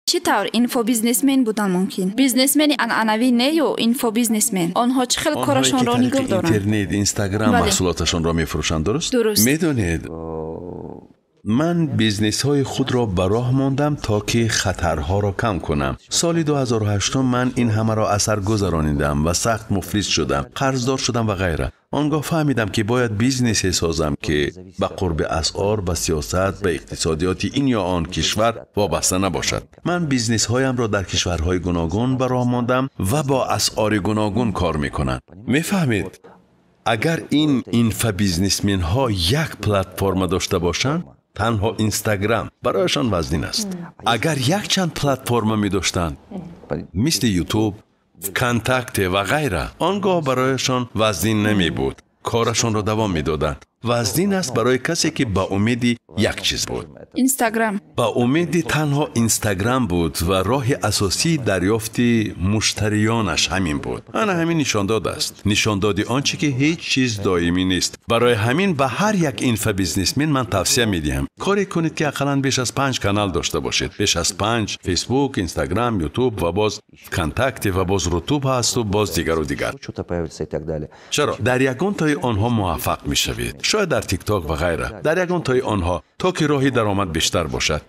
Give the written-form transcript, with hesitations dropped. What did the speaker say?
Чӣ тавр инфобизнесмен будан мумкин? Бизнесмени анъанавӣ не ё инфобизнесмен? Онҳо чӣ хел корашонро нигоҳ доранд? Интернет, Инстаграм маҳсулоташонро мефурӯшанд, дуруст? Дуруст. Медонед, ман бизнесҳои худро ба роҳ мондам, то ки хатарҳоро кам кунам. Соли 2008 ман ин ҳамаро аз сар гузаронидам ва сахт муфлис шудам, қарздор шудам ва ғайра. Он гоҳ фаҳмидам, ки бояд бизнесе созам, ки ба қурби асъор, ба сиёсат, ба иқтисодиёти ин ё он кишвар вобаста набошад. Ман бизнесҳоямро дар кишварҳои гуногун ба роҳ мондам ва бо асъори гуногун кор мекунам. Мефаҳмед, агар ин инфобизнесменҳо як платформа дошта бошанд, танҳо Инстаграм барояшон вазнин аст. Агар якчанд платформа медоштанд, мисли Ютуб, ВКонтакте ва ғайра, он гоҳ барояшон вазнин намебуд, корашонро давом медоданд. Вазнин аст барои касе, ки ба умеди як чиз буд. Инстаграм. Ба умеди танҳо Инстаграм буд ва роҳи асосии дарёфти муштариёнаш ҳамин буд. Ана ҳамин нишондод аст. Нишондоди он чӣ ки ҳеҷ чиз доимӣ нест. Барои ҳамин ба ҳар як инфобизнесмен ман тавсия медиҳам: коре кунед, ки ақаллан беш аз 5 канал дошта бошед. Беш аз 5: Фейсбук, Инстаграм, Ютуб ва боз ВКонтакте ва боз Рутуб ҳасту боз дигару дигар. Чаро дар ягон тои онҳо муваффақ мешавед? Шояд дар Тикток ва ғайра. Дар ягон тои онҳо, то ки роҳи даромад бештар бошад.